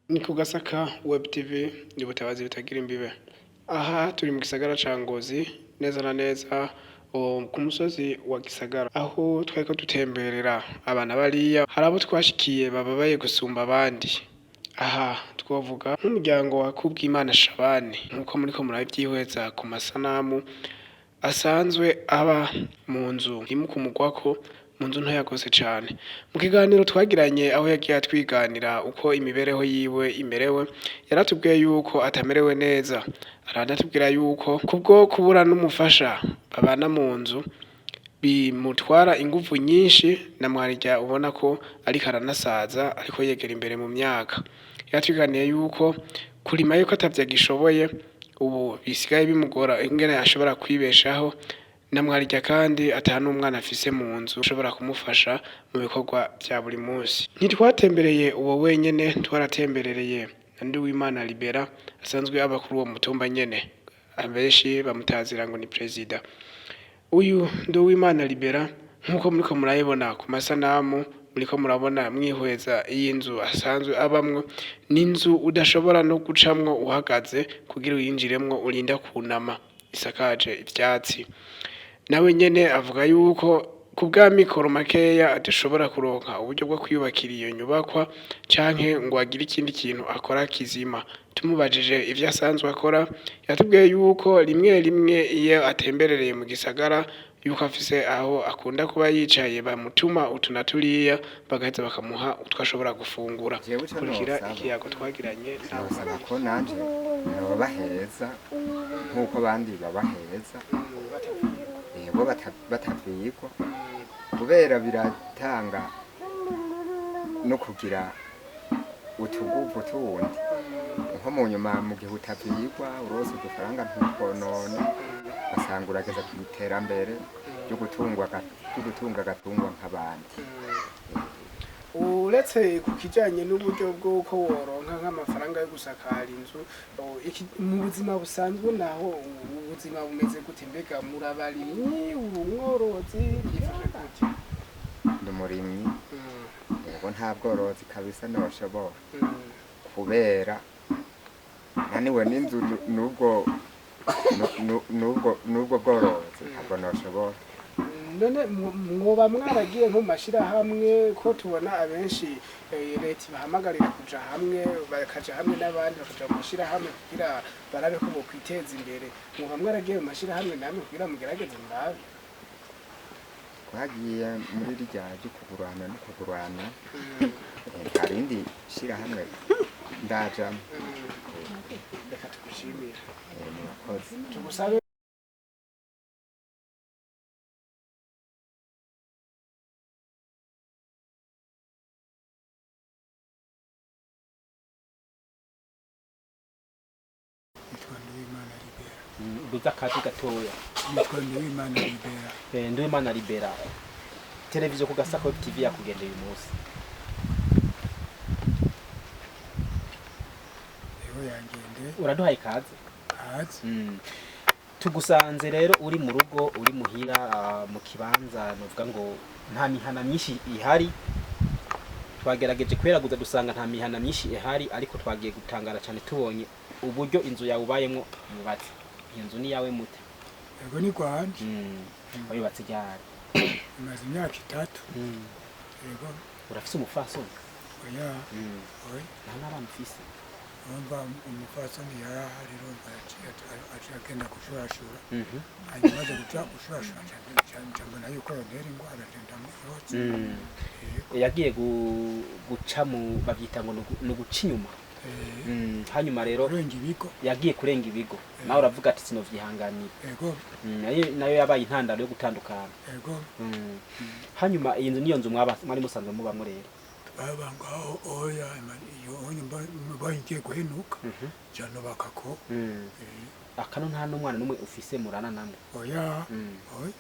Ni ku Gasaka Web TV, ni ubutabazi butagira imbibe. Aha turi mu gisagara ca Ngozi, neza na neza ku musozi wa Gisagara, aho twariko dutemberera abana bariya, hari abo twashikiye bababaye gusumba abandi. Aha twovuga nk'umuryango wa Kubwimana Shabani, nkuko muriko muravyihweza ku masanamu, asanzwe aba mu nzu imukumugwako, mu nzu ntoya gose cane. Mu kiganiro twagiranye, aho yagiye atwiganira uko imibereho yiwe imerewe, yaratubwiye yuko atamerewe neza. Aranatubwira yuko kubwo kubura n'umufasha babana mu nzu bimutwara inguvu nyinshi, na mwarirya ubona ko ariko aranasaza, ariko yegera imbere mu myaka. Yaratwiganiye yuko kurima yuko atavyo agishoboye, ubu bisigaye bimugora ingene ashobora kwibeshaho, na mwarirya kandi ata n'umwana afise mu nzu ashobora kumufasha mu bikorwa vya buri munsi. Ntitwatembereye uwo wenyene, twaratemberereye na Nduwimana Libera asanzwe aba kuri uwo mutumba nyene, abenshi bamutazira ngo ni Perezida. Uyu Nduwimana Libera, nkuko muriko murayibona ku masanamu, muriko murabona mwihweza iyi nzu asanzwe abamwo, ni inzu udashobora no gucamwo uhagaze. Kugira uyinjiremwo urinda kunama, isakaje ivyatsi. Nawe nyene avuga yuko ku bw'amikoro makeya adashobora kuronka uburyo bwo kwiyubakira iyo nyubakwa canke ngo agire ikindi kintu akora kizima. Tumubajije ivyo asanzwe akora, yatubwiye yuko rimwe rimwe iyo atemberereye mu gisagara, yuko afise aho akunda kuba yicaye, bamutuma utu na turiya, bagaheza bakamuha utwo ashobora gufungura. Jewe ico Kurikira nosaba, ikiyago twagiranye n'abo nosaba babiri. ko nanje noba heza nk'uko abandi baba heza, yego, batavyigwa, kubera biratanga no kugira utuguvu tundi nko mu nyuma. Mu gihe utavyigwa, urose udufaranga ntutwonone, ugasanga urageza ku iterambere ryo gutunga agatungwa nk'abandi. Uretse ku kijanye n'uburyo bw'uko woronka nk'amafaranga yo gusakara inzu, mu buzima busanzwe naho ubuzima bumeze gute? Mbega murabarimyi, uri umworozi, byifashe gute? Ndi umurimyi. Yego, nta bworozi kabisa noshobora, kubera naniwe n'inzu n'ubwo bworozi ntabwo noshobora. None mwoba mwaragiye nko mu mashirahamwe, ko tubona abenshi leta ibahamagarira kuja hamwe, bakaja hamwe n'abandi, bakaja mu mashirahamwe kugira barabe ko bokwiteza imbere? Mwoba mwaragiye mu mashirahamwe namwe kugira mugerageze murabe? Twagiye muri rya ryo kugurana no kugurana. Nta rindi shirahamwe ndajamwo. Reka tugushimire. Murakoze. Tugusabe. Nitwa Nduwimana Libera. Uduza akajwi gatoya. Nitwa Nduwimana Libera. Nduwimana Libera, televiziyo ku Gasaka Web TV yakugendeye uyu munsi. Eho, yangende. Uraduhaye ikaze. Kazi. Tugusanze rero uri mu rugo, uri muhira, mu kibanza novuga ngo nta mihana myinshi ihari. Twagerageje kweraguza dusanga nta mihana myinshi ihari, ariko twagiye gutangara cyane tubonye uburyo inzu yawe ubayemwo yubatse. Iyo nzu ni yawe mute? Ego, ni gwanje. Wayubatse ryari? Imaze imyaka 3. Ego. Urafise umufasoni? Oya. Oya. Nta n'abana ufise? Urumva umupfasoni yarahari, urumva aciye agenda gushurashura. Hanyuma aje guca gushurashura, nca mbona yuko yontera ingwara, nca ndamuyotsa. Yego. Yagiye guca mu bavyita ngo ni uguca inyuma. Hanyuma rero Kurenga ibigo. Yagiye kurenga ibigo, nawe uravuga ati sinovyihanganira. Ego. Nayo yabaye intandaro yo gutandukana. Ego. Hanyuma iyi nzu niyo nzu mwari musanzwe mubamwo rero? Baba ngaho, oya, iyo onye mbonye ngiye guhenuka, nca nubaka ko. Akano nta n'umwana n'umwe ufise murana namwe? Oya. Oya.